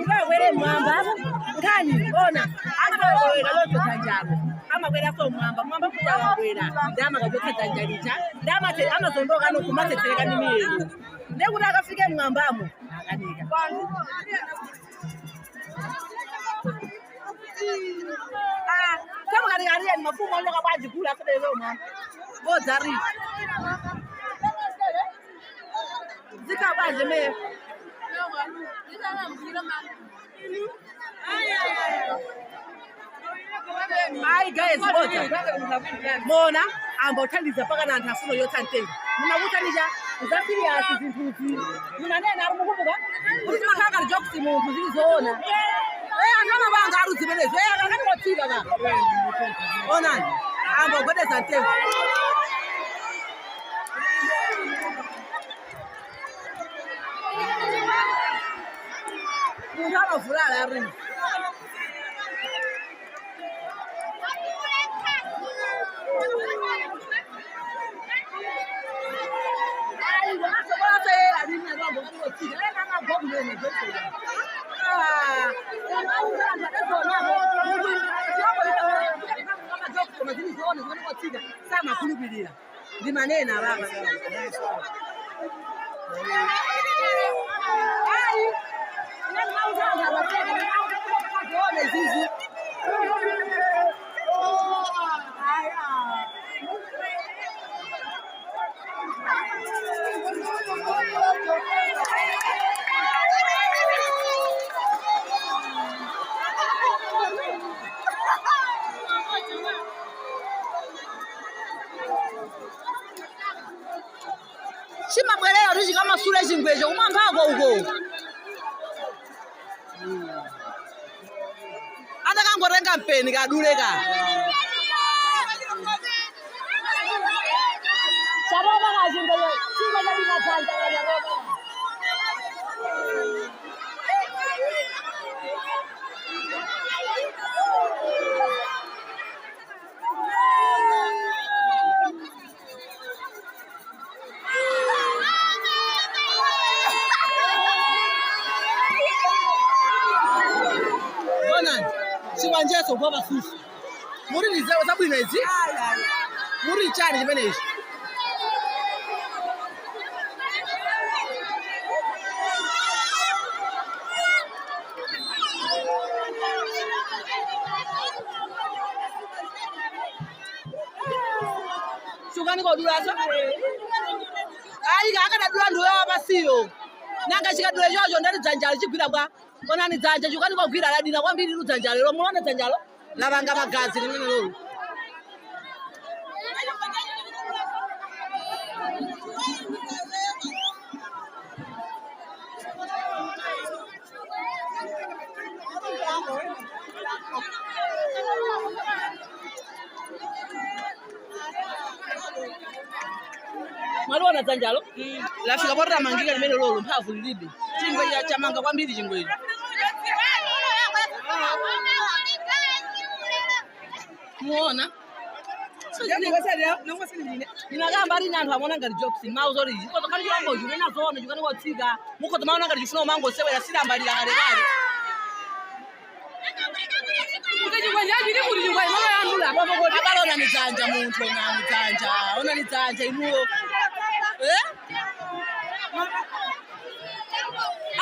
Ukakwere mwamba nkhani ona amakwera lochotsa njalo amakwera so mwamba mwamba kuti akakwera ndi amakachotsa dzanja lija ndi amazondoka nokumatsetsereka ndi miyendo ndekuti akafike mwambamo akanika. Kamakatikatiya ni mafumu aloka bwajikulu asadelezo mwamba bodzari zikabanje meyo. Hayi guys, bodza mona ambothandiza pakana anthu afuna yotsa mtengo mumakutanicha zasiriyasi zinthuzi munanena ari mukumbuka kuti timakhala ngati jokes munthu zili zoona. Anthu amapanga ari zimenezo akakatikotsika ka onani ambogwedeza mtengo. Munthu amavulala ari samakhulupirira ndimanena baba. Chimabwerera kuti chikamasula chingwecho kumamphako uko atakangotenga mpeni kadule ka charoba kachingwecho chingwe chadinadzanja kacharoba. Onani chikwanjeso kuwa pasusu muri ndizewo zabwino izi muri chani chimenechi. Chukani kodulaso ayi akadadula ndiwe wapasiyo nanga chikadule chocho ndati dzanjalo chigwira bwa onani dzanja chukani kogwira ladina kwambiri lu dzanjalo lero muone dzanjalo lapanga magazi limene lolo. Mwaliona dzanjalo lafika poti lamangika limene lolo mphamvu lilibe chingwe chamanga kwambiri chingwecho. Muona ndinakamba ali anthu amaona ngati jokes mawu zoti ikozo khali chilambo chimene azoona chikani kotsika mukhoza maona ngati chifuna umangosewera silambalira kalekale. Abale onani dzanja munthu onani dzanja onani dzanja inuyo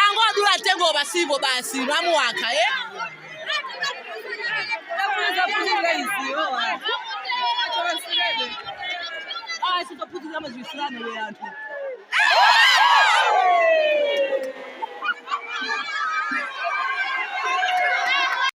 angodula mtengo pasipo basi mamuwakha sitophunzira maziwisirane we anthu.